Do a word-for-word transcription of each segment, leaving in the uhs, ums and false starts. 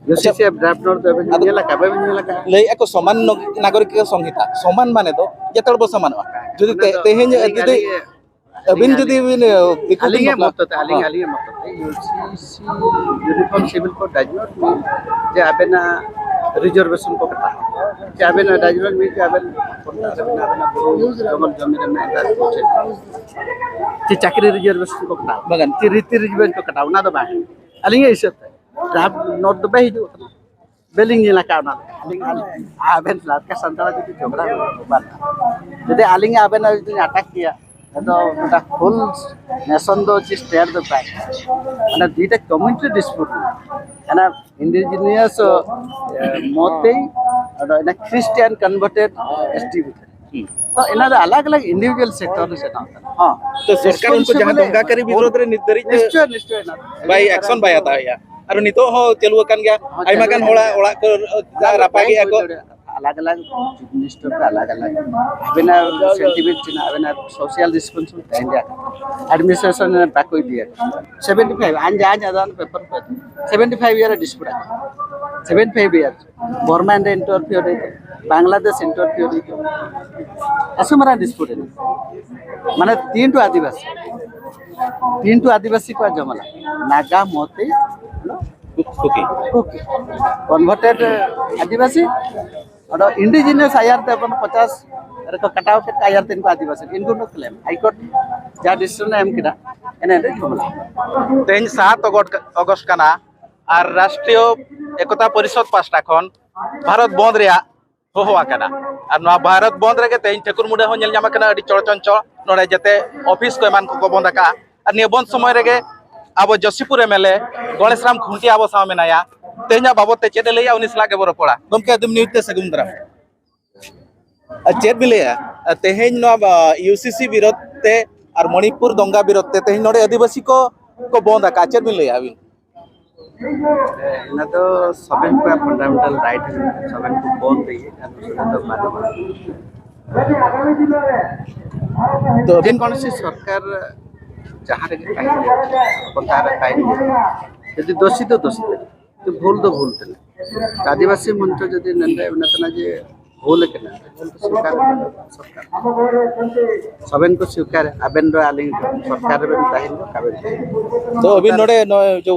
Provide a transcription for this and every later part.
ᱡᱳᱥᱤ ᱥᱮ drop note ᱫᱚ ᱵᱟᱵᱮᱱ ᱟᱫᱚ ᱧᱮᱞ ᱟᱠᱟᱫ, ᱵᱟᱵᱮᱱ ᱧᱮᱞ ᱟᱠᱟᱫ? ᱞᱟᱹᱭᱮᱫᱼᱟ ᱠᱚ ᱥᱚᱢᱟᱱ ᱱᱚᱜ-, ᱱᱟᱜᱚᱨᱤᱠ ᱥᱚᱝᱦᱤᱛᱟ, ᱥᱚᱢᱟᱱ ᱢᱟᱱᱮ ᱫᱚ ᱡᱚᱛᱚ ᱦᱚᱲ ᱵᱚ ᱥᱚᱢᱟᱱᱚᱜᱼᱟ᱾ ᱡᱩᱫᱤ ᱚᱱᱟ ᱛᱮ-, ᱫᱚ ᱛᱮᱦᱮᱧ ᱟᱹᱞᱤᱧ, ᱡᱩᱫᱤ ᱟᱹᱞᱤᱧ, ᱟᱹᱵᱤᱱ ᱟᱹᱞᱤᱧ, ᱡᱩᱫᱤ ᱵᱤᱱ, ᱫᱤᱠᱩ ᱵᱤᱱ ᱟᱹᱞᱤᱧᱟᱜ ᱵᱟᱯᱞᱟ-, ᱢᱚᱛ ᱛᱮ, ᱟᱹᱞᱤᱧ, ᱦᱚᱸ᱾ ᱟᱹᱞᱤᱧᱟᱜ ᱢᱚᱛ ᱛᱮ, ᱤᱭᱩᱥᱤᱥᱤ ᱤᱭᱩᱱᱤᱯᱷᱚᱨᱢ ᱥᱤᱵᱤᱞ ᱠᱳᱰ ᱰᱟᱡᱽ ᱱᱚᱴ ᱢᱤᱱ ᱡᱮ ᱟᱵᱮᱱᱟᱜ ᱨᱤᱡᱟᱨᱵᱷᱮᱥᱚᱱ ᱠᱚ ᱠᱟᱴᱟᱣ, ᱪᱮ ᱟᱵᱮᱱᱟᱜ ᱰᱟᱡᱽ ᱱᱚᱴ ᱢᱤᱱ ᱡᱮ ᱟᱵᱮᱱ ᱡᱚᱢᱚᱞ ᱡᱚᱢᱤ ᱨᱮ ᱢᱮᱱᱟᱜ ᱪᱮ ᱪᱟᱹᱠᱨᱤ ᱨᱤᱡᱟᱨᱵᱷᱮᱥᱚᱱ ᱠᱚ ᱠᱟᱴᱟᱣ, ᱵᱟᱝᱟ᱾ ᱪᱮ ᱨᱤᱛᱤ ᱨᱤᱡᱟᱹᱵᱷ ᱠᱚ ᱠᱟᱴᱟᱣ, ᱚᱱᱟ ᱫᱚ ᱵᱟᱝ᱾ ᱟᱹᱞᱤᱧᱟᱜ ᱦᱤᱥᱟᱹᱵ ᱛᱮ ᱰᱨᱟᱯ ᱱᱳᱴ ᱫᱚ ᱵᱟᱭ ᱦᱤᱡᱩᱜ ᱠᱟᱱᱟ᱾ ᱵᱟᱹᱞᱤᱧ ᱧᱮᱞ ᱟᱠᱟᱫ ᱚᱱᱟ ᱫᱚ᱾ ᱟᱹᱞᱤᱧ, ᱟᱹᱞᱤᱧ, ᱟᱵᱮᱱ ᱞᱟᱲᱠᱟ ᱥᱟᱱᱛᱟᱲ ᱡᱩᱫᱤ ᱡᱷᱚᱜᱽᱲᱟ ᱦᱩᱭᱩᱜᱼᱟ, ᱵᱟᱝ᱾ ᱡᱩᱫᱤ ᱟᱹᱞᱤᱧ ᱟᱵᱮᱱ ᱡᱩᱫᱤ ᱟᱴᱟᱠ ᱠᱮᱭᱟ, ᱟᱫᱚ ᱜᱚᱴᱟ ᱦᱳᱞ ᱱᱮᱥᱚᱱ ᱫᱚ ᱪᱮ ᱥᱴᱮᱴ ᱫᱚ ᱵᱟᱭ, ᱢᱟᱱᱮ ᱫᱩᱤᱴᱟ ᱠᱚᱢᱤᱭᱩᱱᱤᱴᱤ ᱰᱤᱥᱯᱩᱴ ᱢᱮᱱᱟᱜᱼᱟ᱾ ᱚᱱᱟ ᱤᱱᱰᱤᱡᱤᱱᱤᱭᱟᱥ ᱢᱚᱛᱮᱭ, ᱟᱫᱚ ᱚᱱᱟ ᱠᱷᱨᱤᱥᱴᱤᱭᱟᱱ ᱠᱚᱱᱵᱷᱟᱨᱴᱮᱰ ᱮᱥ ᱴᱤ ᱵᱷᱤᱛᱨᱤ᱾ ᱛᱚ ᱚᱱᱟ ᱫᱚ ᱟᱞᱟᱜᱽ ᱟᱞᱟᱜᱽ ᱤᱱᱰᱤᱵᱷᱤᱡᱩᱣᱟᱞ ᱥᱮᱠᱴᱚᱨ ᱨᱮ ᱥᱮᱱᱚᱜ ᱠᱟᱱᱟ᱾ ᱦᱚᱸ᱾ ᱛᱚ ᱥᱚᱨᱠᱟᱨ ᱩᱱᱠᱩ ᱡᱟᱦᱟᱸ ᱨᱮᱥᱯᱚᱱᱥᱤᱵᱚᱞ ᱫᱚᱝᱜᱟᱠᱟᱨᱤ ᱵᱤᱨᱳᱫᱷ ᱨᱮ ᱱᱤᱛ ᱫᱷᱟᱹᱨᱤᱡ ᱛᱮ ᱱᱤᱥᱪᱚᱭ, ᱱᱤᱥᱪᱚᱭ, ᱚᱱᱟ ᱵᱟᱭ ᱟᱠᱥᱚᱱ ᱵᱟᱭ ᱦᱟᱛᱟᱣᱮᱫᱼᱟ᱾ ᱟᱨ ᱱᱤᱛᱚᱜ ᱦᱚᱸ ᱪᱟᱹᱞᱩ ᱟᱠᱟᱱ ᱜᱮᱭᱟ᱾ ᱦᱚᱸ, ᱟᱭᱢᱟ ᱪᱟᱹᱞᱩ ᱜᱟᱱ ᱟᱠᱟᱱ ᱦᱚᱲᱟᱜ ᱜᱮᱭᱟ᱾ ᱚᱲᱟᱜ ᱠᱚ ᱚᱱᱟ ᱫᱚ ᱨᱟᱯᱟᱜᱮᱫᱼᱟ ᱵᱟᱭ ᱠᱚ᱾ ᱦᱩᱭ ᱫᱟᱲᱮᱭᱟᱜᱼᱟ᱾ ᱟᱞᱟᱜᱽ ᱟᱞᱟᱜᱽ ᱪᱤᱯ ᱢᱤᱱᱤᱥᱴᱟᱨ ᱠᱚ ᱟᱞᱟᱜᱽ ᱟᱞᱟᱜᱽ ᱟᱵᱮᱱᱟᱜ ᱥᱮᱱᱴᱤᱢᱮᱱᱴ ᱪᱮ ᱟᱵᱮᱱᱟᱜ ᱥᱳᱥᱟᱞ ᱨᱮᱥᱯᱚᱱᱥᱤᱵᱤᱞᱤᱴᱤ ᱛᱟᱦᱮᱱ ᱜᱮᱭᱟ᱾ ᱮᱰᱢᱤᱱᱤᱥᱴᱨᱮᱥᱚᱱ ᱨᱮ ᱵᱟᱠᱚ ᱤᱫᱤᱭᱟ᱾ ᱥᱮᱵᱷᱮᱱᱴᱤ ᱯᱷᱟᱭᱤᱵᱷ ᱟᱧᱡᱟ ᱟᱧᱡᱟ ᱫᱟᱱ ᱯᱮᱯᱟᱨ ᱯᱮ seventy five year dispute seventy five year Burma ᱨᱮ ᱤᱱᱴᱟᱨᱯᱷᱤᱭᱟᱨ ᱦᱩᱭ ᱠᱚᱜ, ᱵᱟᱝᱞᱟᱫᱮᱥ ᱤᱱᱴᱟᱨᱯᱷᱤᱭᱟᱨ ᱦᱩᱭ ᱠᱚᱜ, ᱟᱥᱚ ᱢᱟᱨᱟᱝ ᱰᱤᱥᱯᱩᱴ ᱮᱱᱟ᱾ ᱢᱟᱱᱮ ᱛᱤᱱᱴᱩ ᱟᱹᱫᱤᱵᱟᱹᱥᱤ, ᱛᱤᱱᱴᱩ ᱟᱹᱫᱤᱵᱟᱹᱥᱤ ᱠᱚᱣᱟᱜ ᱡᱚᱢᱟᱞᱟ, ᱱᱟᱜᱟ, ᱢᱚᱛᱤ, ᱠᱩᱠᱤ᱾ ᱠᱩᱠᱤ, ᱠᱚᱱᱵᱷᱟᱨᱴᱮᱰ ᱟᱹᱫᱤᱵᱟᱹᱥᱤ᱾ ᱟᱫᱚ ᱤᱱᱰᱤᱡᱤᱱᱟᱥ ᱟᱭᱟᱨ ᱛᱮ ᱵᱚᱱ ᱯᱚᱪᱟᱥ ᱨᱮᱠᱚ ᱠᱟᱴᱟᱣ ᱠᱮᱫ ᱠᱚᱣᱟ, ᱟᱭᱟᱨ ᱛᱮ ᱩᱱᱠᱩ ᱟᱹᱫᱤᱵᱟᱹᱥᱤ ᱤᱱᱠᱩ ᱱᱚ ᱠᱞᱮᱢ ᱦᱟᱭᱠᱳᱨᱴ ᱡᱟᱦᱟᱸ ᱰᱤᱥᱤᱥᱚᱱ ᱮ ᱮᱢ ᱠᱮᱫᱟ, ᱮᱱᱮ ᱨᱮ ᱡᱷᱟᱢᱮᱞᱟ᱾ ᱛᱮᱦᱮᱧ ᱥᱟᱛ ᱚᱜᱚᱥᱴ, ᱚᱜᱚᱥᱴ ᱠᱟᱱᱟ ᱟᱨ ᱨᱟᱥᱴᱨᱤᱭᱚ ᱮᱠᱚᱛᱟ ᱯᱚᱨᱤᱥᱚᱫᱽ ᱯᱟᱦᱴᱟ ᱠᱷᱚᱱ ᱵᱷᱟᱨᱚᱛ ᱵᱚᱱᱫ ᱨᱮᱭᱟᱜ ᱦᱚᱦᱚ ᱟᱠᱟᱱᱟ᱾ ᱟᱨ ᱱᱚᱣᱟ ᱵᱷᱟᱨᱚᱛ ᱵᱚᱱᱫ ᱨᱮᱜᱮ ᱛᱮᱦᱮᱧ ᱴᱷᱟᱹᱠᱩᱨ ᱢᱩᱸᱰᱟᱹ ᱦᱚᱸ ᱧᱮᱞ ᱧᱟᱢ ᱟᱠᱟᱱᱟ ᱟᱹᱰᱤ ᱪᱚᱲ ᱪᱚᱧᱪᱚᱲ᱾ ᱱᱚᱰᱮ ᱡᱮᱛᱮ ᱚᱯᱷᱤᱥ ᱠᱚ ᱮᱢᱟᱱ ᱠᱚᱠᱚ ᱵᱚᱱᱫ ᱟᱠᱟᱫᱼᱟ᱾ ᱟᱨ ᱱᱤᱭᱟᱹ ᱵᱚᱱᱫ ᱥᱚᱢᱚᱭ ᱨᱮᱜᱮ ᱟᱵᱚ Josipur M L A ᱜᱚᱬᱮᱥ Ram ᱠᱷᱩᱱᱴᱤ ᱟᱵᱚ ᱥᱟᱶ ᱢᱮᱱᱟᱭᱟ᱾ ᱛᱮᱦᱮᱧᱟᱜ ᱵᱟᱵᱚᱫ ᱛᱮ ᱪᱮᱫ ᱮ ᱞᱟᱹᱭᱟ, ᱩᱱᱤ ᱥᱟᱞᱟᱜ ᱜᱮᱵᱚ ᱨᱚᱯᱚᱲᱟ᱾ ᱜᱚᱢᱠᱮ, ᱟᱹᱫᱤᱢ ᱱᱤᱭᱩᱡᱽ ᱛᱮ ᱥᱟᱹᱜᱩᱱ ᱫᱟᱨᱟᱢ᱾ ᱟᱨ ᱪᱮᱫ ᱵᱤᱱ ᱞᱟᱹᱭᱟ, ᱟᱨ ᱛᱮᱦᱮᱧ ᱱᱚᱣᱟ, ᱟ, ᱤᱭᱩ ᱥᱤ ᱥᱤ ᱵᱤᱨᱳᱫᱷ ᱛᱮ ᱟᱨ ᱢᱚᱬᱤᱯᱩᱨ ᱫᱚᱝᱜᱟ ᱵᱤᱨᱳᱫᱷ ᱛᱮ ᱛᱮᱦᱮᱧ ᱱᱚᱰᱮ ᱟᱹᱫᱤᱵᱟᱹᱥᱤ ᱠᱚ, ᱠᱚ ᱵᱚᱱᱫ ᱟᱠᱟᱫᱼᱟ, ᱪᱮᱫ ᱵᱤᱱ ᱞᱟᱹᱭᱟ ᱟᱹᱵᱤᱱ? ᱚᱱᱟ ᱫᱚ ᱥᱚᱵᱮᱱ ᱠᱚᱣᱟᱜ ᱯᱷᱟᱱᱰᱟᱢᱮᱱᱴᱟᱞ ᱨᱟᱭᱤᱴ ᱢᱮᱱᱟᱜᱼᱟ, ᱥᱚᱵᱮᱱ ᱠᱚ ᱵᱚᱱᱫ ᱞᱟᱹᱜᱤᱫ, ᱟᱨ ᱚᱥᱩᱵᱤᱫᱷᱟ ᱫᱚ ᱵᱟᱹᱱᱩᱜᱼᱟ᱾ ᱛᱚ ᱟᱹᱵᱤᱱ ᱡᱮᱠᱳᱱᱳ ᱥᱤ ᱥᱚᱨᱠᱟᱨ ᱡᱟᱦᱟᱸ ᱨᱮᱜᱮ ᱛᱟᱦᱮᱱ ᱜᱮᱭᱟ, ᱚᱱᱟ ᱨᱮ ᱛᱟᱦᱮᱱ ᱜᱮᱭᱟ, ᱡᱩᱫᱤ ᱫᱳᱥᱤ ᱫᱚ ᱫᱳᱥᱤ ᱠᱟᱱᱟ᱾ ᱵᱷᱩᱞ ᱫᱚ ᱵᱷᱩᱞ ᱠᱟᱱᱟ᱾ ᱟᱹᱫᱤᱵᱟᱹᱥᱤ ᱢᱚᱧᱪᱚ ᱡᱩᱫᱤ ᱱᱚᱰᱮ ᱢᱮᱱᱟᱜ ᱠᱟᱱᱟ ᱡᱮ ᱵᱷᱩᱞ ᱠᱟᱱᱟ, ᱵᱷᱩᱞ ᱫᱚ ᱥᱚᱨᱠᱟᱨ, ᱥᱚᱨᱠᱟᱨ ᱥᱚᱵᱮᱱ ᱠᱚ ᱥᱤᱠᱟᱨ, ᱟᱵᱮᱱ ᱫᱚ ᱟᱹᱞᱤᱧ ᱫᱚ ᱥᱚᱨᱠᱟᱨ ᱨᱮᱵᱮᱱ ᱛᱟᱦᱮᱱ ᱫᱚ ᱠᱟᱵᱮᱱ ᱛᱟᱦᱮᱱ᱾ ᱛᱚ ᱟᱹᱵᱤᱱ ᱱᱚᱰᱮ ᱱᱚᱜᱼᱚᱭ ᱡᱮ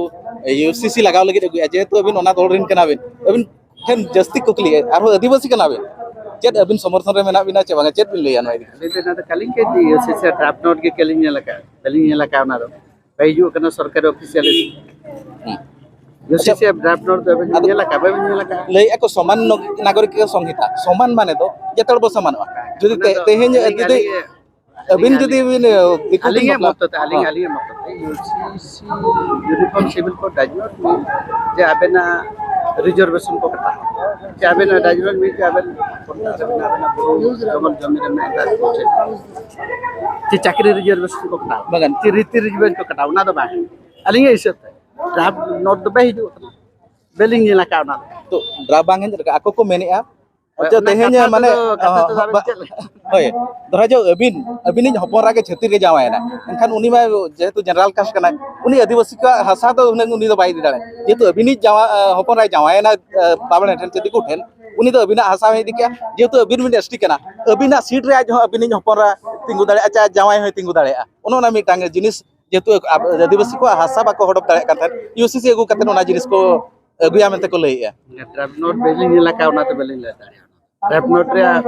ᱤᱭᱩᱥᱤᱥᱤ ᱞᱟᱜᱟᱣ ᱞᱟᱹᱜᱤᱫ ᱟᱹᱜᱩᱭᱟ, ᱡᱮᱦᱮᱛᱩ ᱟᱹᱵᱤᱱ ᱚᱱᱟ ᱫᱚᱞ ᱨᱮᱱ ᱠᱟᱱᱟ ᱵᱤᱱ, ᱟᱹᱵᱤᱱ ᱴᱷᱮᱱ ᱡᱟᱹᱥᱛᱤ ᱠᱩᱠᱞᱤ, ᱟᱨᱦᱚᱸ ᱟᱹᱫᱤᱵᱟᱹᱥᱤ ᱠᱟᱱᱟ ᱵᱤᱱ, ᱪᱮᱫ ᱟᱹᱵᱤᱱ ᱥᱚᱢᱚᱨᱛᱷᱚᱱ ᱨᱮ ᱢᱮᱱᱟᱜ ᱵᱤᱱᱟ ᱪᱮ ᱵᱟᱝᱟ, ᱪᱮᱫ ᱵᱤᱱ ᱞᱟᱹᱭᱟ ᱱᱚᱣᱟ ᱤᱫᱤ ᱠᱟᱛᱮ? ᱟᱹᱞᱤᱧ ᱫᱚ ᱚᱱᱟ ᱫᱚ ᱠᱟᱹᱞᱤᱧ ᱠᱮᱫ ᱡᱮ ᱤᱭᱩᱥᱤᱥᱤ ᱰᱨᱟᱯᱴ ᱱᱳᱴ ᱜᱮ ᱠᱟᱹᱞᱤᱧ ᱧᱮᱞ ᱟᱠᱟᱫᱼᱟ, ᱵᱟᱹᱞᱤᱧ ᱧᱮᱞ ᱟᱠᱟᱫᱼᱟ ᱚᱱᱟ ᱫᱚ᱾ ᱵᱟᱭ ᱦᱤᱡᱩᱜ ᱠᱟᱱᱟ ᱥᱚᱨᱠᱟᱨ ᱚᱯᱷᱤᱥᱤᱭᱟᱞᱤ᱾ ᱤᱭᱩᱥᱤᱥᱤ ᱰᱨᱟᱯᱴ ᱱᱳᱴ ᱫᱚ ᱟᱵᱮᱱ ᱵᱮᱱ ᱧᱮᱞ ᱟᱠᱟᱫᱼᱟ, ᱵᱟᱵᱮᱱ ᱧᱮᱞ ᱟᱠᱟᱫᱼᱟ? ᱞᱟᱹᱭᱮᱫᱼᱟ ᱠᱚ ᱥᱚᱢᱟᱱ ᱱᱚᱜ-, ᱱᱟᱜᱚᱨᱤᱠ ᱥᱚᱝᱦᱤᱛᱟ, ᱥᱚᱢᱟᱱ ᱢᱟᱱᱮ ᱫᱚ ᱡᱚᱛᱚ ᱦᱚᱲ ᱵᱚ ᱥᱚᱢᱟᱱᱚᱜᱼᱟ᱾ ᱡᱩᱫᱤ ᱛᱮ-, ᱚᱱᱟ ᱫᱚ ᱛᱮᱦᱮᱧ ᱟᱹᱞᱤᱧ, ᱡᱩᱫᱤ ᱟᱹᱞᱤᱧ, ᱟᱹᱵᱤᱱ ᱟᱹᱞᱤᱧ, ᱡᱩᱫᱤ ᱵᱤᱱ, ᱵᱤᱠᱩᱞ ᱟᱹᱞᱤᱧᱟᱜ ᱵᱤᱱ ᱢᱚᱛ ᱛᱮ, ᱟᱹᱞᱤᱧ, ᱟᱹᱞᱤᱧᱟᱜ ᱢᱚᱛ ᱛᱮ, ᱤᱭᱩᱥᱤᱥᱤ ᱤᱭᱩᱱᱤᱯᱷᱚᱨᱢ ᱥᱤᱵᱤᱞ ᱠᱳᱰ ᱰᱟᱡᱽ ᱱᱚᱴ ᱢᱤᱱ ᱡᱮ ᱟᱵᱮᱱᱟᱜ ᱨᱤᱡᱟᱨᱵᱷᱮᱥᱚᱱ ᱠᱚ ᱠᱟᱴᱟᱣ, ᱡᱮ ᱟᱵᱮᱱᱟᱜ ᱰᱟᱡᱽ ᱱᱚᱴ ᱢᱤᱱ ᱡᱮ ᱟᱵᱮᱱ ᱡᱮᱢᱚᱱ ᱡᱚᱢᱤ ᱨᱮ ᱢᱮᱱᱟᱜ ᱪᱮ ᱪᱟᱹᱠᱨᱤ ᱨᱤᱡᱟᱨᱵᱷᱮᱥᱚᱱ ᱠᱚ ᱠᱟᱴᱟᱣ, ᱵᱟᱝ᱾ ᱪᱮ ᱨᱤᱛᱤ ᱨᱤᱡᱟᱨᱵᱷᱮᱥᱚᱱ ᱠᱚ ᱠᱟᱴᱟᱣ, ᱚᱱᱟ ᱫᱚ ᱵᱟᱝ᱾ ᱟᱹᱞᱤᱧᱟᱜ ᱦᱤᱥᱟᱹᱵ ᱛᱮ ᱰᱨᱟᱯᱴ ᱱᱳᱴ ᱫᱚ ᱵᱟᱭ ᱦᱤᱡᱩᱜ ᱠᱟᱱᱟ, ᱵᱟᱹᱞᱤᱧ ᱧᱮᱞ ᱟᱠᱟᱫ ᱚᱱᱟ ᱫᱚ᱾ ᱛᱚ ᱰᱨᱟᱯ ᱵᱟᱝ ᱦᱮᱡ ᱞᱮᱠᱟ ᱟᱠᱚ ᱠᱚ ᱢᱮᱱᱮᱫᱼᱟ᱾ ᱟᱪᱪᱷᱟ, ᱚᱱᱟ ᱛᱮᱦᱮᱧ ᱠᱟᱛᱷᱟ ᱢᱟᱱᱮ, ᱛᱮᱫᱚ, ᱠᱟᱛᱷᱟ ᱦᱚᱸ, ᱛᱮᱫᱚ ᱦᱚᱸ, ᱟᱵᱮᱱ ᱵᱟ-, ᱪᱮᱫ ᱞᱮᱠᱟ? ᱦᱳᱭ, ᱫᱷᱚᱨᱟ ᱡᱟᱣ ᱟᱹᱵᱤᱱ, ᱟᱹᱵᱤᱱᱤᱡ ᱦᱚᱯᱚᱱ ᱮᱨᱟ ᱜᱮ ᱪᱷᱟᱹᱛᱤᱠ ᱨᱮ ᱡᱟᱶᱟᱭᱮᱱᱟ, ᱮᱱᱠᱷᱟᱱ ᱩᱱᱤ ᱢᱟ ᱡᱮᱦᱮᱛᱩ ᱡᱮᱱᱟᱨᱟᱞ ᱠᱟᱥᱴ ᱠᱟᱱᱟᱭ, ᱩᱱᱤ ᱟᱹᱫᱤᱵᱟᱹᱥᱤ ᱠᱚᱣᱟᱜ ᱦᱟᱥᱟ ᱫᱚ ᱦᱩᱱᱟᱹᱝ ᱩᱱᱤ ᱫᱚ ᱵᱟᱭ ᱤᱫᱤ ᱫᱟᱲᱮᱭᱟᱜᱼᱟ᱾ ᱡᱮᱦᱮᱛᱩ ᱟᱹᱵᱤᱱᱤᱡ ᱡᱟᱶᱟ-, ᱦᱚᱯᱚᱱ ᱮᱨᱟᱭ ᱡᱟᱶᱟᱭᱮᱱᱟ, ᱵᱟᱵᱽᱲᱮ ᱴᱷᱮᱱ ᱪᱮ ᱫᱤᱠᱩ ᱴᱷᱮᱱ, ᱩᱱᱤ ᱫᱚ ᱟᱹᱵᱤᱱᱟᱜ ᱦᱟᱥᱟ ᱦᱚᱸᱭ ᱤᱫᱤ ᱠᱮᱜᱼᱟ, ᱡᱮᱦᱮᱛᱩ ᱟᱹᱵᱤᱱ ᱵᱤᱱ ᱮᱥ ᱴᱤ ᱠᱟᱱᱟ, ᱟᱹᱵᱤᱱᱟᱜ ᱥᱤᱴ ᱨᱮ ᱟᱡ ᱦᱚᱸ ᱟᱹᱵᱤᱱᱤᱡ ᱦᱚᱯᱚᱱ ᱮᱨᱟ ᱛᱤᱸᱜᱩ ᱫᱟᱲᱮᱭᱟᱜᱼᱟ, ᱪᱮ ᱟᱡ ᱡᱟᱶᱟᱭ ᱦᱚᱸᱭ ᱛᱤᱸᱜᱩ ᱫᱟᱲᱮᱭᱟᱜᱼᱟ᱾ ᱚᱱᱮ ᱚᱱᱟ ᱢᱤᱫᱴᱟᱝ ᱡᱤᱱᱤᱥ, ᱡᱮᱦᱮᱛᱩ ᱟᱵ-, ᱟᱹᱫᱤᱵᱟᱹᱥᱤ ᱠᱚᱣᱟᱜ ᱦᱟᱥᱟ ᱵᱟᱠᱚ ᱦᱚᱰᱚᱯ ᱫᱟᱲᱮᱭᱟᱜ ᱠᱟᱱ ᱛᱟᱦᱮᱸᱫ, ᱤᱭᱩᱥᱤᱥᱤ ᱟᱹᱜᱩ ᱠᱟᱛᱮ ᱚᱱᱟ ᱡᱤᱱᱤᱥ ᱠᱚ ᱟᱹᱜᱩᱭᱟ ᱢᱮᱱᱛᱮ ᱠᱚ ᱞᱟᱹᱭᱮᱜᱼᱟ᱾ ᱰᱨᱟᱯᱴ ᱱᱳᱴ ᱵᱟᱹᱞᱤᱧ ᱧᱮᱞ ᱟᱠᱟᱫ, ᱚᱱᱟᱛᱮ ᱵᱟᱹᱞᱤᱧ ᱞᱟᱹᱭ ᱫᱟᱲᱮᱭᱟᱜᱼᱟ᱾ ᱰᱨᱟᱯᱴ ᱱᱳᱴ ᱨᱮᱭᱟᱜ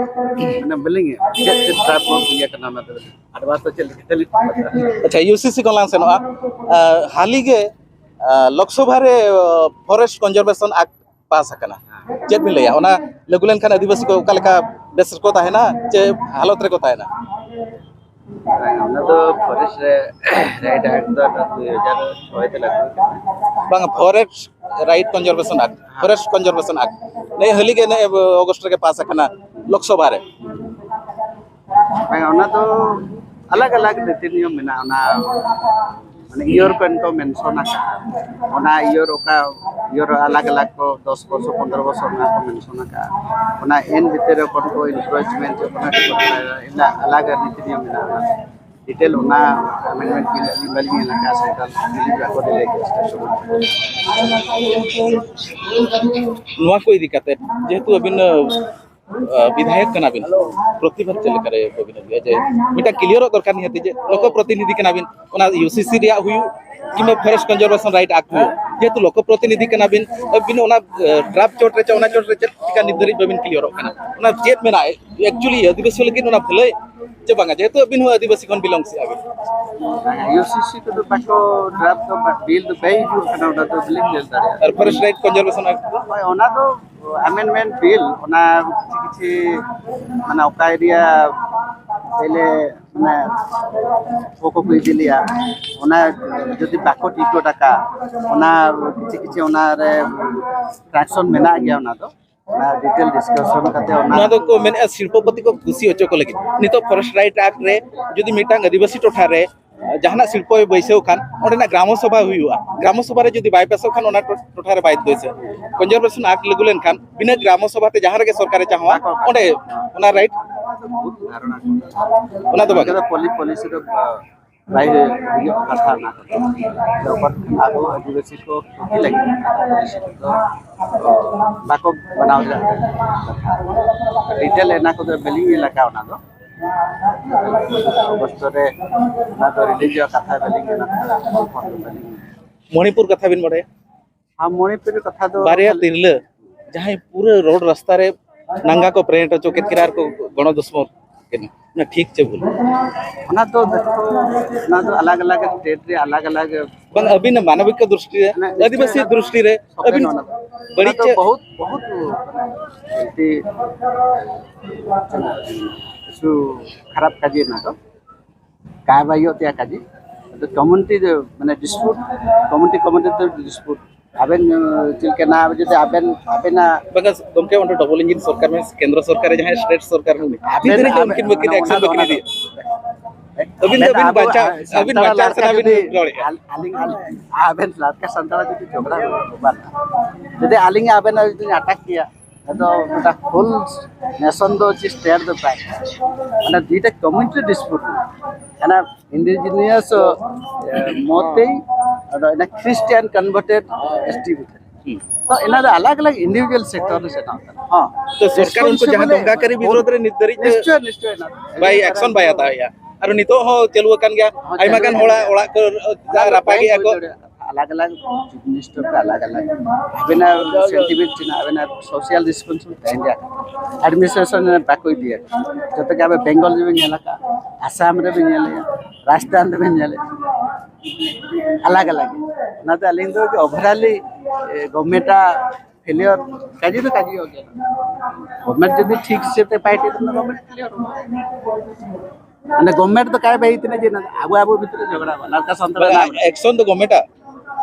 ᱢᱟᱱᱮ ᱵᱟᱹᱞᱤᱧ, ᱪᱮᱫ ᱪᱮᱫ ᱰᱨᱟᱯᱴ ᱱᱳᱴ ᱤᱭᱟᱹ ᱠᱟᱱᱟ, ᱚᱱᱟ ᱫᱚ ᱟᱫᱚ ᱪᱮᱫ ᱞᱮᱠᱟ ᱪᱟᱹᱞᱩᱜ ᱠᱟᱱᱟ? ᱟᱪᱪᱷᱟ, ᱤᱭᱩᱥᱤᱥᱤ ᱠᱷᱚᱱ ᱞᱟᱝ ᱥᱮᱱᱚᱜᱼᱟ᱾ ᱟᱸ, ᱦᱟᱹᱞᱤ ᱜᱮ, ᱟᱸ, ᱞᱳᱠᱥᱚᱵᱷᱟ ᱨᱮ, ᱟᱸ, ᱯᱷᱚᱨᱮᱥᱴ ᱠᱚᱱᱡᱟᱨᱵᱷᱮᱥᱚᱱ ᱟᱠᱴ ᱯᱟᱥ ᱟᱠᱟᱱᱟ, ᱪᱮᱫ ᱵᱤᱱ ᱞᱟᱹᱭᱟ? ᱚᱱᱟ ᱞᱟᱹᱜᱩ ᱞᱮᱱᱠᱷᱟᱱ ᱟᱹᱫᱤᱵᱟᱹᱥᱤ ᱠᱚ ᱚᱠᱟ ᱞᱮᱠᱟ ᱵᱮᱥ ᱨᱮᱠᱚ ᱛᱟᱦᱮᱱᱟ ᱪᱮ ᱦᱟᱞᱚᱛ ᱨᱮᱠᱚ ᱛᱟᱦᱮᱱᱟ? ᱚᱱᱟ ᱫᱚ ᱯᱷᱚᱨᱮᱥᱴ ᱨᱮ ᱨᱟᱭᱤᱴ ᱟᱠᱴ ᱫᱚ ᱫᱩ ᱦᱟᱡᱟᱨ ᱪᱷᱚᱭ ᱛᱮ ᱞᱟᱹᱜᱩ ᱟᱠᱟᱱᱟ᱾ ᱵᱟᱝ, forest right conversation act, forest conversation act ᱱᱤᱭᱟᱹ ᱦᱟᱹᱞᱤ ᱜᱮ ᱱᱤᱭᱟᱹ ᱚᱜᱚᱥᱴ ᱨᱮᱜᱮ ᱯᱟᱥ ᱟᱠᱟᱱᱟ ᱞᱳᱠᱥᱚᱵᱷᱟ ᱨᱮ᱾ ᱵᱟᱝ, ᱚᱱᱟ ᱫᱚ ᱟᱞᱟᱜᱽ ᱟᱞᱟᱜᱽ ᱱᱤᱛᱤ ᱱᱤᱭᱚᱢ ᱢᱮᱱᱟᱜᱼᱟ᱾ ᱚᱱᱟ ᱢᱟᱱᱮ ᱤᱭᱚᱨ ᱠᱚ ᱮᱱᱠᱚ ᱢᱮᱱᱥᱚᱱ ᱟᱠᱟᱫᱼᱟ, ᱚᱱᱟ ᱤᱭᱚᱨ ᱚᱠᱟ ᱤᱭᱚᱨ ᱟᱞᱟᱜᱽ ᱟᱞᱟᱜᱽ ᱠᱚ ᱫᱚᱥ ᱵᱚᱨᱥᱚ ᱯᱚᱱᱫᱽᱨᱚ ᱵᱚᱨᱥᱚ ᱚᱱᱟ ᱠᱚ ᱢᱮᱱᱥᱚᱱ ᱟᱠᱟᱫᱼᱟ᱾ ᱚᱱᱟ ᱮᱱ ᱵᱷᱤᱛᱤᱨ ᱨᱮ ᱚᱠᱚᱭ ᱠᱚ ᱤᱱᱠᱨᱳᱪᱢᱮᱱᱴ ᱚᱱᱟ ᱠᱚ ᱟᱞᱟᱜᱽ ᱱᱤᱛᱤ ᱱᱤᱭᱚᱢ ᱢᱮᱱᱟᱜᱼᱟ᱾ ᱰᱤᱴᱮᱞ ᱚᱱᱟ ᱟᱢᱮᱱᱰᱢᱮᱱᱴ ᱵᱤᱞ ᱟᱹᱞᱤᱧ ᱵᱟᱹᱞᱤᱧ ᱧᱮᱞ ᱟᱠᱟᱫᱼᱟ, ᱥᱮᱱᱴᱨᱟᱞ ᱵᱤᱞ ᱟᱠᱚ ᱰᱤᱞᱮ ᱥᱴᱮᱥᱚᱱ᱾ ᱱᱚᱣᱟ ᱠᱚ ᱤᱫᱤ ᱠᱟᱛᱮ ᱡᱮᱦᱮᱛᱩ ᱟᱹᱵᱤᱱ, ᱟᱹ, ᱵᱤᱫᱷᱟᱭᱚᱠ ᱠᱟᱱᱟ ᱵᱤᱱ, ᱯᱨᱚᱛᱤᱵᱟᱫ ᱪᱮᱫ ᱞᱮᱠᱟ ᱨᱮ ᱵᱟᱹᱵᱤᱱ ᱟᱹᱜᱩᱭᱟ? ᱡᱮ ᱢᱤᱫᱴᱟᱝ ᱠᱞᱤᱭᱟᱨᱚᱜ ᱫᱚᱨᱠᱟᱨ ᱱᱤᱦᱟᱹᱛ ᱡᱮ ᱞᱳᱠᱚ ᱯᱨᱚᱛᱤᱱᱤᱫᱷᱤ ᱠᱟᱱᱟ ᱵᱤᱱ, ᱚᱱᱟ ᱤᱭᱩ ᱥᱤ ᱥᱤ ᱨᱮᱭᱟᱜ ᱦᱩᱭᱩᱜ ᱠᱤᱝᱵᱟ ᱯᱷᱚᱨᱮᱥᱴ ᱠᱚᱱᱡᱟᱨᱵᱷᱮᱥᱚᱱ ᱨᱟᱭᱤᱴ ᱟᱠᱴ ᱦᱩᱭᱩᱜ, ᱡᱮᱦᱮᱛᱩ ᱞᱳᱠᱚ ᱯᱨᱚᱛᱤᱱᱤᱫᱷᱤ ᱠᱟᱱᱟ ᱵᱤᱱ, ᱟᱹᱵᱤᱱ ᱚᱱᱟ, ᱟᱹ, ᱰᱨᱟᱯ ᱪᱚᱴ ᱨᱮ ᱪᱮ ᱚᱱᱟ ᱪᱚᱴ ᱨᱮ ᱪᱮᱫ ᱪᱤᱠᱟ ᱱᱤᱛ ᱫᱷᱟᱹᱨᱤᱡ ᱵᱟᱹᱵᱤᱱ ᱠᱞᱤᱭᱟᱨᱚᱜ ᱠᱟᱱᱟ? ᱚᱱᱟ ᱪᱮᱫ ᱢᱮᱱᱟᱜᱼᱟ ᱮᱠᱪᱩᱭᱮᱞᱤ ᱟᱹᱫᱤᱵᱟᱹᱥᱤ ᱞᱟᱹᱜᱤᱫ ᱚᱱᱟ ᱵᱷᱟᱹᱞᱟᱹᱭ ᱪᱮ ᱵᱟᱝᱟ? ᱡᱮᱦᱮᱛᱩ ᱟᱹᱵᱤᱱ ᱦᱚᱸ ᱟᱹᱫᱤᱵᱟᱹᱥᱤ ᱠᱷᱚᱱ ᱵᱤᱞᱚᱝ ᱥᱮ ᱟᱹᱵᱤᱱ᱾ ᱤᱭᱩ ᱥᱤ ᱥᱤ ᱠᱚᱫᱚ ᱵᱟᱠᱚ ᱰᱨᱟᱯ ᱫᱚ ᱵᱟ-, ᱵᱤᱞ ᱫᱚ ᱵᱟᱭ ᱦᱤᱡᱩᱜ ᱠᱟᱱᱟ, ᱚᱱᱟ ᱫᱚ ᱵᱟᱹᱞᱤᱧ ᱧᱮᱞ ᱫᱟᱲᱮᱭᱟᱜᱼᱟ᱾ ᱟᱨ ᱯᱷᱚᱨᱮᱥᱴ ᱨᱟᱭᱤᱴ ᱠᱚᱱᱡᱟᱨᱵᱷᱮᱥᱚᱱ ᱟᱠᱴ? ᱦᱳᱭ, ᱚᱱᱟ ᱫᱚ ᱟᱢᱮᱱᱰᱢᱮᱱᱴ ᱵᱤᱞ, ᱚᱱᱟ ᱠᱤᱪᱷᱤ ᱠᱤᱪᱷᱤ ᱢᱟᱱᱮ ᱚᱠᱟ ᱮᱨᱤᱭᱟ ᱯᱮᱦᱞᱮ ᱢᱟᱱᱮ ᱠᱚ ᱠᱚ ᱤᱫᱤ ᱞᱮᱭᱟ, ᱚᱱᱟ ᱡᱩᱫᱤ ᱵᱟᱠᱚ ᱴᱤᱠᱟᱹ ᱴᱟᱠᱟ, ᱚᱱᱟ ᱠᱤᱪᱷᱤ ᱠᱤᱪᱷᱤ ᱚᱱᱟᱨᱮ ᱴᱨᱟᱠᱥᱚᱱ ᱢᱮᱱᱟᱜ ᱜᱮᱭᱟ, ᱚᱱᱟ ᱫᱚ ᱚᱱᱟ ᱰᱤᱴᱮᱞ ᱰᱤᱥᱠᱟᱥᱚᱱ ᱠᱟᱛᱮ ᱚᱱᱟ ᱱᱚᱣᱟ ᱫᱚᱠᱚ ᱢᱮᱱᱮᱫᱼᱟ ᱥᱤᱞᱯᱚᱯᱚᱛᱤ ᱠᱚ ᱠᱩᱥᱤ ᱦᱚᱪᱚ ᱠᱚ ᱞᱟᱹᱜᱤᱫ᱾ ᱱᱤᱛᱚᱜ ᱯᱷᱚᱨᱮᱥᱴ ᱨᱟᱭᱤᱴ ᱟᱠᱴ ᱨᱮ ᱡᱩᱫᱤ ᱢᱤᱫᱴᱟᱝ ᱟᱹᱫᱤᱵᱟᱹᱥᱤ ᱴᱚᱴᱷᱟ ᱨᱮ ᱡᱟᱦᱟᱱᱟᱜ ᱥᱤᱞᱯᱚᱭ ᱵᱟᱹᱭᱥᱟᱹᱣ ᱠᱷᱟᱱ, ᱚᱸᱰᱮᱱᱟᱜ ᱜᱨᱟᱢᱚ ᱥᱚᱵᱷᱟ ᱦᱩᱭᱩᱜᱼᱟ᱾ ᱜᱨᱟᱢᱚ ᱥᱚᱵᱷᱟ ᱨᱮ ᱡᱩᱫᱤ ᱵᱟᱭ ᱯᱟᱥᱚᱜ ᱠᱷᱟᱱ, ᱚᱱᱟ ᱴᱚ-, ᱴᱚᱴᱷᱟ ᱨᱮ ᱵᱟᱭ ᱵᱟᱹᱭᱥᱟᱹᱣ᱾ ᱠᱚᱱᱡᱟᱨᱵᱷᱮᱥᱚᱱ ᱟᱠᱴ ᱞᱟᱹᱜᱩ ᱞᱮᱱᱠᱷᱟᱱ, ᱵᱤᱱᱟᱹ ᱜᱨᱟᱢᱚ ᱥᱚᱵᱷᱟ ᱛᱮ ᱡᱟᱦᱟᱸ ᱨᱮᱜᱮ ᱥᱚᱨᱠᱟᱨᱮ ᱪᱟᱦᱟᱣᱟ, ᱚᱸᱰᱮ ᱚᱱᱟ ᱨᱟᱭᱤᱴ, ᱚᱱᱟ ᱫᱚ ᱵᱟᱝ᱾ ᱚᱱᱟ ᱫᱚ ᱯᱚᱞᱤ-, ᱯᱚᱞᱤᱥᱤ ᱫᱚ, ᱵᱟᱭ ᱦᱩᱭᱩᱜ ᱠᱟᱛᱷᱟ ᱚᱱᱟ ᱠᱚᱫᱚ᱾ ᱡᱚᱠᱷᱚᱱ ᱟᱵᱚ ᱟᱹᱫᱤᱵᱟᱹᱥᱤ ᱠᱚ ᱠᱷᱚᱛᱤ ᱞᱟᱹᱜᱤᱫ ᱫᱚ ᱵᱟᱠᱚ ᱵᱮᱱᱟᱣ ᱫᱟᱲᱮᱭᱟᱜᱼᱟ᱾ ᱰᱤᱴᱮᱞ ᱚᱱᱟ ᱠᱚᱫᱚ ᱵᱟᱹᱞᱤᱧ ᱧᱮᱞ ᱟᱠᱟᱫ ᱚᱱᱟ ᱫᱚ᱾ ᱚᱵᱚᱥᱛᱚ ᱨᱮ ᱚᱱᱟ ᱫᱚ ᱨᱤᱞᱤᱡᱤᱭᱚᱥ ᱠᱟᱛᱷᱟ ᱵᱟᱹᱞᱤᱧ ᱧᱮᱞ ᱟᱠᱟᱫᱟ᱾ ᱢᱚᱱᱤᱯᱩᱨ ᱠᱟᱛᱷᱟ ᱵᱤᱱ ᱵᱟᱲᱟᱭᱟ? ᱟᱨ ᱢᱚᱱᱤᱯᱩᱨᱤ ᱠᱟᱛᱷᱟ ᱫᱚ ᱵᱟᱨᱭᱟ ᱛᱤᱨᱞᱟᱹ ᱡᱟᱦᱟᱸᱭ ᱯᱩᱨᱟᱹ ᱨᱳᱰ ᱨᱟᱥᱛᱟ ᱨᱮ ᱱᱟᱝᱜᱟ ᱠᱚ ᱯᱨᱮᱱᱴ ᱦᱚᱪᱚ ᱠᱮᱫ ᱠᱤᱱᱟ ᱟᱨ ᱠᱚ ᱜᱚᱱᱚ ᱫᱩᱥᱢᱚᱱ ᱠᱤᱱᱟ᱾ ᱚᱱᱟ ᱴᱷᱤᱠ ᱪᱮ ᱵᱷᱩᱞ? ᱚᱱᱟ ᱫᱚ ᱫᱮᱠᱷᱚ, ᱚᱱᱟ ᱫᱚ ᱟᱞᱟᱜᱽ ᱟᱞᱟᱜᱽ ᱥᱴᱮᱴ ᱨᱮ ᱟᱞᱟᱜᱽ ᱟᱞᱟᱜᱽ ᱵᱟᱝ, ᱟᱹᱵᱤᱱᱟᱜ ᱢᱟᱱᱚᱵᱤᱠ ᱫᱨᱤᱥᱴᱤ ᱨᱮ, ᱢᱟᱱᱮ ᱟᱹᱫᱤᱵᱟᱹᱥᱤ ᱥᱚᱵᱮ ᱫᱨᱤᱥᱴᱤ ᱨᱮ ᱱᱚᱣᱟ ᱟᱹᱵᱤᱱ ᱫᱚ ᱵᱟᱹᱲᱤᱡ ᱚᱱᱟ ᱪᱮᱫ? ᱫᱚ ᱵᱚᱦᱩᱛ, ᱵᱚᱦᱩᱛ, ᱢᱟᱱᱮ, ᱮᱱᱛᱮ, ᱠᱤᱪᱷᱩ ᱠᱷᱟᱨᱟᱯ ᱠᱟᱡᱮ ᱚᱱᱟ ᱫᱚ᱾ ᱠᱟᱭ ᱵᱟᱭ ᱦᱩᱭᱩᱜ ᱛᱟᱭᱟ ᱠᱟᱡᱮ᱾ ᱟᱫᱚ ᱠᱚᱢᱤᱭᱩᱱᱤᱴᱤ ᱫᱚ, ᱢᱟᱱᱮ, ᱰᱤᱥᱯᱩᱴ, ᱠᱚᱢᱤᱭᱩᱱᱤᱴᱤ, ᱠᱚᱢᱤᱭᱩᱱᱤᱴᱤ ᱫᱚ ᱰᱤᱥᱯᱩᱴ᱾ ᱟᱵᱮᱱ, ᱟᱸ, ᱪᱮᱫ ᱞᱮᱠᱟ ᱱᱟ, ᱡᱩᱫᱤ ᱟᱵᱮᱱ, ᱟᱵᱮᱱᱟᱜ ᱵᱟᱝᱟ ᱜᱚᱢᱠᱮ, ᱚᱸᱰᱮ ᱰᱚᱵᱚᱞ ᱤᱧᱡᱤᱱ ᱥᱚᱨᱠᱟᱨ ᱢᱮ, ᱠᱮᱱᱫᱨᱚ ᱥᱚᱨᱠᱟᱨ ᱨᱮ ᱡᱟᱦᱟᱸᱭ ᱥᱴᱮᱴ ᱥᱚᱨᱠᱟᱨ ᱢᱮ, ᱟᱵᱮᱱ, ᱛᱤᱱ ᱫᱷᱟᱹᱨᱤᱡ ᱟᱵᱮᱱ, ᱩᱱᱠᱤᱱ ᱵᱟᱹᱠᱤᱱ ᱚᱱᱟ, ᱚᱱᱟ ᱮᱠᱥᱮᱱ ᱫᱚ, ᱵᱟᱹᱠᱤᱱ ᱚᱱᱟ ᱫᱚ, ᱤᱫᱤᱭᱟ? ᱟᱹᱵᱤᱱ ᱫᱚ ᱟᱵᱮᱱ ᱟᱵᱚ, ᱵᱟᱧᱪᱟᱣ, ᱟᱸ, ᱟᱹᱵᱤᱱ ᱥᱟᱱᱛᱟᱲ ᱵᱟᱧᱪᱟᱣ ᱞᱟᱹᱜᱤᱫ ᱥᱟᱱᱟᱵᱤᱱ ᱨᱚᱲᱮᱫᱼᱟ᱾ ᱟᱞ-, ᱟᱹᱞᱤᱧ, ᱟᱹᱞᱤᱧ, ᱟᱵᱮᱱ ᱞᱟᱲᱠᱟ ᱥᱟᱱᱛᱟᱲ ᱡᱩᱫᱤ ᱡᱷᱚᱜᱽᱲᱟ ᱦᱩᱭᱩᱜᱼᱟ, ᱵᱟᱝ᱾ ᱡᱩᱫᱤ ᱟᱹᱞᱤᱧ ᱟᱵᱮᱱ ᱡᱩᱫᱤ ᱟᱴᱟᱠ ᱠᱮᱭᱟ, ᱟᱫᱚ ᱢᱤᱫᱴᱟᱝ ᱦᱳᱞ ᱱᱮᱥᱚᱱ ᱫᱚ ᱪᱮᱫ ᱥᱴᱮᱴ ᱫᱚ ᱵᱟᱭ ᱠᱟᱱᱟ᱾ ᱢᱟᱱᱮ ᱫᱩᱤᱴᱟ ᱠᱚᱢᱤᱭᱩᱱᱤᱴᱤ ᱰᱤᱥᱯᱩᱴ ᱢᱮᱱᱟᱜᱼᱟ᱾ ᱚᱱᱟ ᱤᱱᱰᱤᱡᱤᱱᱤᱭᱟᱥ ᱢᱚᱛᱮᱭ ᱚᱱᱟ ᱠᱷᱨᱤᱥᱴᱤᱭᱟᱱ ᱠᱚᱱᱵᱷᱟᱨᱴᱮᱰ ᱮᱥᱴᱤ ᱵᱷᱤᱛᱨᱤ᱾ ᱛᱚ ᱚᱱᱟ ᱫᱚ ᱟᱞᱟᱜᱽ ᱟᱞᱟᱜᱽ ᱤᱱᱰᱤᱵᱷᱤᱡᱩᱣᱟᱞ ᱥᱮᱠᱴᱚᱨ ᱨᱮ ᱥᱮᱱᱚᱜ ᱠᱟᱱᱟ᱾ ᱦᱚᱸ᱾ ᱛᱚ ᱥᱚᱨᱠᱟᱨ ᱩᱱᱠᱩ ᱡᱟᱦᱟᱸ ᱫᱚᱝᱜᱟᱠᱟᱨᱤ ᱵᱤᱨᱳᱫᱷ ᱨᱮ ᱱᱤᱛ ᱫᱷᱟᱹᱨᱤᱡ ᱛᱮ ᱱᱤᱥᱪᱚᱭ, ᱱᱤᱥᱪᱚᱭ, ᱚᱱᱟ ᱫᱚ ᱵᱟᱭ ᱮᱠᱥᱚᱱ ᱵᱟᱭ ᱦᱟᱛᱟᱣᱮᱫᱼᱟ᱾ ᱟᱨ ᱱᱤᱛᱚᱜ ᱦᱚᱸ ᱪᱟᱹᱞᱩ ᱟᱠᱟᱱ ᱜᱮᱭᱟ᱾ ᱦᱚᱸ, ᱟᱭᱢᱟ ᱪᱟᱹᱞᱩ ᱜᱟᱱ ᱟᱠᱟᱱ ᱦᱚᱲᱟᱜ ᱜᱮᱭᱟ᱾ ᱚᱲᱟᱜ ᱠᱚ ᱚᱱᱟ ᱫᱚ ᱨᱟᱯᱟᱜᱮᱫᱼᱟ ᱠᱚ᱾ ᱦᱩᱭ ᱫᱟᱲᱮᱭᱟᱜᱼᱟ᱾ ᱟᱞᱟᱜᱽ ᱟᱞᱟᱜᱽ ᱪᱤᱯ ᱢᱤᱱᱤᱥᱴᱟᱨ ᱠᱚ ᱟᱞᱟᱜᱽ ᱟᱞᱟᱜᱽ᱾ ᱟᱵᱮᱱᱟᱜ ᱥᱮᱱᱴᱤᱢᱮᱱᱴ ᱪᱮᱫ ᱢᱮᱱᱟᱜᱼᱟ, ᱟᱵᱮᱱᱟᱜ ᱥᱳᱥᱟᱞ ᱨᱮᱥᱯᱚᱱᱥᱤᱵᱤᱞᱤᱴᱤ ᱛᱟᱦᱮᱱ ᱜᱮᱭᱟ᱾ ᱮᱰᱢᱤᱱᱤᱥᱴᱨᱮᱥᱚᱱ ᱨᱮ ᱵᱟᱠᱚ ᱤᱫᱤᱭᱟ᱾ ᱡᱚᱛᱚ ᱜᱮ ᱟᱵᱮᱱ ᱵᱮᱝᱜᱚᱞ ᱨᱮᱵᱮᱱ ᱧᱮᱞ ᱟᱠᱟᱫᱼᱟ, ᱟᱥᱟᱢ ᱨᱮᱵᱮᱱ ᱧᱮᱞᱮᱫᱼᱟ, ᱨᱟᱡᱚᱥᱛᱷᱟᱱ ᱨᱮᱵᱮᱱ ᱧᱮᱞᱮᱫᱼᱟ, ᱟᱞᱟᱜᱽ ᱟᱞᱟᱜᱽ᱾ ᱚᱱᱟᱛᱮ ᱟᱹᱞᱤᱧ ᱫᱚ ᱳᱵᱷᱟᱨᱚᱞᱤ ᱜᱚᱵᱷᱢᱮᱱᱴᱟᱜ ᱯᱷᱮᱞᱤᱭᱚᱨ ᱠᱟᱡᱮ ᱫᱚ ᱠᱟᱡᱮ ᱜᱮᱭᱟ᱾ ᱜᱚᱵᱷᱢᱮᱱᱴ ᱡᱩᱫᱤ ᱴᱷᱤᱠ ᱥᱮ ᱛᱮ ᱵᱟᱭ ᱴᱷᱤᱠ ᱢᱟᱱᱮ ᱜᱚᱵᱷᱢᱮᱱᱴ ᱯᱷᱮᱞᱤᱭᱚᱨ᱾ ᱢᱟᱱᱮ ᱜᱚᱵᱷᱢᱮᱱᱴ ᱫᱚ ᱠᱟᱭ ᱵᱟᱭ ᱤᱛᱱᱟ ᱡᱮ ᱟᱵᱚ ᱟᱵᱚ ᱵᱷᱤᱛᱨᱤ ᱨᱮ ᱡᱷᱚᱜᱽᱲᱟ ᱵᱟᱱᱟ ᱠᱟ ᱥᱟᱱᱛᱟᱲ ᱵᱟᱝ, ᱟᱠᱥᱚᱱ ᱫᱚ ᱜᱚᱵᱷᱢᱮᱱᱴᱟᱜ?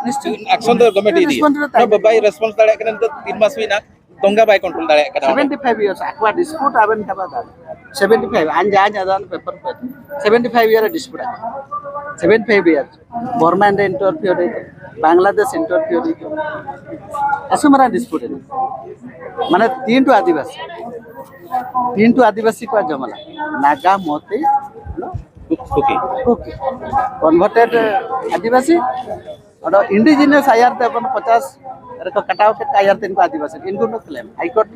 ᱱᱤᱥᱪᱚᱭ᱾ ᱟᱠᱥᱚᱱ ᱫᱚ ᱜᱚᱵᱷᱢᱮᱱᱴ ᱤᱫᱤᱭᱟ᱾ ᱨᱮᱥᱯᱚᱱᱥ ᱨᱮ ᱛᱟᱦᱮᱸ ᱵᱟᱭ ᱨᱮᱥᱯᱚᱱᱥ ᱫᱟᱲᱮᱭᱟᱜ ᱠᱟᱱᱟ, ᱱᱤᱛᱚᱜ ᱛᱤᱱ ᱢᱟᱥ ᱦᱩᱭᱱᱟ, ᱫᱚᱝᱜᱟ ᱵᱟᱭ ᱠᱚᱱᱴᱨᱳᱞ ᱫᱟᱲᱮᱭᱟᱜ ᱠᱟᱱᱟ ᱚᱸᱰᱮ᱾ ᱥᱮᱵᱷᱮᱱᱴᱤ ᱯᱷᱟᱭᱤᱵᱷ ᱤᱭᱟᱨᱥ ᱟᱠᱚᱣᱟᱜ ᱰᱤᱥᱯᱩᱴ ᱟᱵᱮᱱ ᱪᱟᱵᱟ ᱫᱟᱲᱮᱭᱟᱜᱼᱟ᱾ ᱥᱮᱵᱷᱮᱱᱴᱤ ᱯᱷᱟᱭᱤᱵᱷ ᱟᱱ ᱡᱟᱦᱟᱸ ᱡᱟᱦᱟᱸ ᱯᱮᱯᱟᱨ ᱠᱚ ᱥᱮᱵᱷᱮᱱᱴᱤ ᱯᱷᱟᱭᱤᱵᱷ ᱤᱭᱟᱨ ᱰᱤᱥᱯᱩᱴ ᱟᱠᱚ᱾ ᱥᱮᱵᱷᱮᱱᱴᱤ ᱯᱷᱟᱭᱤᱵᱷ ᱤᱭᱟᱨ ᱵᱚᱨᱢᱟ ᱮᱱᱰᱮ ᱤᱱᱴᱟᱨᱯᱷᱤᱭᱟᱨ ᱦᱩᱭᱩᱜ ᱠᱟᱱᱟ, ᱵᱟᱝᱞᱟᱫᱮᱥ ᱤᱱᱴᱟᱨᱯᱷᱤᱭᱟᱨ ᱦᱩᱭᱩᱜ ᱠᱟᱱᱟ, ᱟᱥᱚ ᱢᱟᱨᱟᱝ ᱰᱤᱥᱯᱩᱴ ᱮᱱᱟ᱾ ᱢᱟᱱᱮ ᱛᱤᱱᱴᱩ ᱟᱹᱫᱤᱵᱟᱹᱥᱤ, ᱛᱤᱱᱴᱩ ᱟᱹᱫᱤᱵᱟᱹᱥᱤ ᱠᱚᱣᱟᱜ ᱡᱚᱢᱟᱞᱟ, ᱱᱟᱜᱟ, ᱢᱚᱛᱤ, ᱠᱩᱠᱤ᱾ ᱠᱩᱠᱤ ᱠᱚᱱᱵᱷᱟᱨᱴᱮᱰ ᱟᱹᱫᱤᱵᱟᱹᱥᱤ᱾ ᱚᱸᱰᱮ ᱤᱱᱰᱤᱡᱤᱱᱟᱥ ᱟᱭᱟᱨ ᱛᱮ ᱵᱚᱱ ᱯᱚᱪᱟᱥ ᱨᱮᱠᱚ ᱠᱟᱴᱟᱣ ᱠᱮᱫ ᱟᱭᱟᱨ ᱛᱮ ᱩᱱᱠᱩ ᱟᱹᱫᱤᱵᱟᱹᱥᱤ ᱤᱱᱠᱩ ᱱᱚ ᱠᱞᱮᱢ ᱦᱟᱭᱠᱳᱨᱴ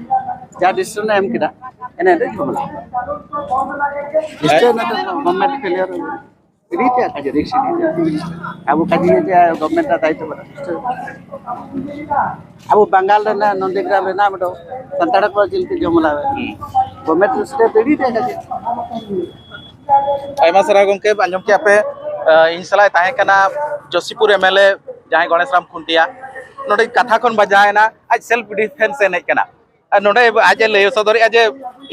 ᱡᱟ ᱰᱤᱥᱤᱥᱚᱱ ᱮ ᱮᱢ ᱠᱮᱫᱟ, ᱮᱱᱮ ᱨᱮ ᱡᱷᱟᱢᱮᱞᱟ᱾ ᱱᱤᱥᱪᱚᱭ ᱚᱱᱟ ᱫᱚ ᱜᱚᱵᱷᱢᱮᱱᱴ ᱯᱷᱮᱞᱤᱭᱟᱨ ᱨᱮᱰᱤ ᱛᱮ ᱟᱠᱟ ᱡᱮ ᱨᱤᱠᱥ ᱨᱮᱰᱤ ᱛᱮ ᱟᱵᱚ ᱠᱟᱡᱮ ᱡᱮ ᱜᱚᱵᱷᱢᱮᱱᱴ ᱨᱮ ᱫᱟᱭᱤᱛᱛᱚ ᱵᱟᱹᱱᱩᱜ᱾ ᱱᱤᱥᱪᱚᱭ ᱟᱵᱚ ᱵᱟᱝᱜᱟᱞ ᱨᱮᱱᱟᱜ ᱱᱚᱱᱫᱤᱜᱨᱟᱢ ᱨᱮᱱᱟᱜ ᱢᱤᱫᱴᱟᱝ ᱥᱟᱱᱛᱟᱲ ᱠᱚ ᱪᱮᱫ ᱞᱮᱠᱟ ᱡᱚᱢ ᱞᱟᱜᱼᱟ᱾ ᱦᱩᱸ᱾ ᱜᱚᱵᱷᱢᱮᱱᱴ ᱨᱮ ᱥᱮᱴᱮᱨ ᱨᱮᱰᱤ ᱛᱮ ᱟᱠᱟ ᱡᱮ᱾ ᱟᱭᱢᱟ ᱥᱟᱨᱦᱟᱣ ᱜᱚᱢᱠᱮ, ᱟᱸᱡᱚᱢ ᱠᱮᱜᱼᱟ ᱯᱮ, ᱟᱸ, ᱤᱧ ᱥᱟᱞᱟᱜ ᱛᱟᱦᱮᱸ ᱠᱟᱱᱟ ᱡᱳᱥᱤᱯᱩᱨ ᱮᱢ ᱮᱞ ᱮ ᱡᱟᱦᱟᱸᱭ ᱜᱚᱬᱮᱥ ᱨᱟᱢ ᱠᱷᱩᱱᱴᱤᱭᱟ᱾ ᱱᱚᱰᱮ ᱠᱟᱛᱷᱟ ᱠᱷᱚᱱ ᱵᱟᱡᱟᱣ ᱮᱱᱟ, ᱟᱡ ᱥᱮᱞᱯ ᱰᱤᱯᱷᱮᱱᱥ ᱮ ᱮᱱᱮᱡ ᱠᱟᱱᱟ᱾ ᱟᱨ ᱱᱚᱰᱮ ᱟᱡ ᱮ ᱞᱟᱹᱭ ᱥᱚᱫᱚᱨᱮᱜᱼᱟ ᱡᱮ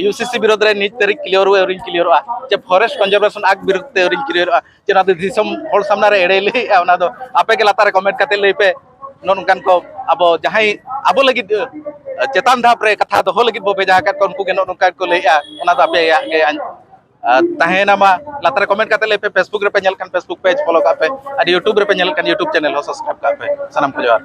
ᱤᱭᱩ ᱥᱤ ᱥᱤ ᱵᱤᱨᱳᱫᱷ ᱨᱮ ᱱᱤᱛ ᱛᱟᱹᱨᱤᱠᱷ ᱠᱞᱤᱭᱟᱨ ᱟᱹᱣᱨᱤᱧ ᱠᱞᱤᱭᱟᱨᱚᱜᱼᱟ, ᱡᱮ ᱯᱷᱚᱨᱮᱥᱴ ᱠᱚᱱᱡᱟᱨᱵᱷᱮᱥᱚᱱ ᱮᱠᱴ ᱵᱤᱨᱩᱫᱷ ᱛᱮ ᱟᱹᱣᱨᱤᱧ ᱠᱞᱤᱭᱟᱨᱚᱜᱼᱟ, ᱡᱮ ᱱᱚᱣᱟ ᱫᱚ ᱫᱤᱥᱚᱢ ᱦᱚᱲ ᱥᱟᱢᱱᱟ ᱨᱮ ᱮᱲᱮ ᱞᱟᱹᱭᱮᱜᱼᱟ᱾ ᱚᱱᱟ ᱫᱚ ᱟᱯᱮ ᱜᱮ ᱞᱟᱛᱟᱨ ᱨᱮ ᱠᱚᱢᱮᱱᱴ ᱠᱟᱛᱮ ᱞᱟᱹᱭ ᱯᱮ᱾ ᱱᱚᱜᱼᱚ ᱱᱚᱝᱠᱟᱱ ᱠᱚ ᱟᱵᱚ ᱡᱟᱦᱟᱸᱭ ᱟᱵᱚ ᱞᱟᱹᱜᱤᱫ, ᱪᱮᱛᱟᱱ ᱫᱷᱟᱯ ᱨᱮ ᱠᱟᱛᱷᱟ ᱫᱚᱦᱚ ᱞᱟᱹᱜᱤᱫ ᱵᱚ ᱵᱷᱮᱡᱟ ᱟᱠᱟᱫ ᱠᱚᱣᱟ, ᱩᱱᱠᱩ ᱜᱮ ᱱᱚᱜᱼᱚ ᱱᱚᱝᱠᱟ ᱜᱮᱠᱚ ᱞᱟᱹᱭᱮᱜᱼᱟ᱾ ᱚᱱᱟ ᱫᱚ ᱟᱯᱮᱭᱟᱜ ᱜᱮ ᱟᱸᱡ-, ᱟᱨ ᱛᱟᱦᱮᱸᱭᱮᱱᱟ᱾ ᱢᱟ ᱞᱟᱛᱟᱨ ᱨᱮ ᱠᱚᱢᱮᱱᱴ ᱠᱟᱛᱮ ᱞᱟᱹᱭ ᱯᱮ, ᱯᱷᱮᱥᱵᱩᱠ ᱨᱮᱯᱮ ᱧᱮᱞ ᱠᱷᱟᱱ ᱯᱷᱮᱥᱵᱩᱠ ᱯᱮᱡᱽ ᱯᱷᱚᱞᱳ ᱠᱟᱜ ᱯᱮ, ᱟᱨ ᱭᱩᱴᱩᱵᱽ ᱨᱮᱯᱮ ᱧᱮᱞ ᱠᱷᱟᱱ ᱭᱩᱴᱩᱵᱽ ᱪᱮᱱᱮᱞ ᱦᱚᱸ ᱥᱟᱵᱥᱠᱨᱟᱭᱤᱵᱽ ᱠᱟᱜ ᱯᱮ᱾ ᱥᱟᱱᱟᱢ ᱠᱚ ᱡᱚᱦᱟᱨ᱾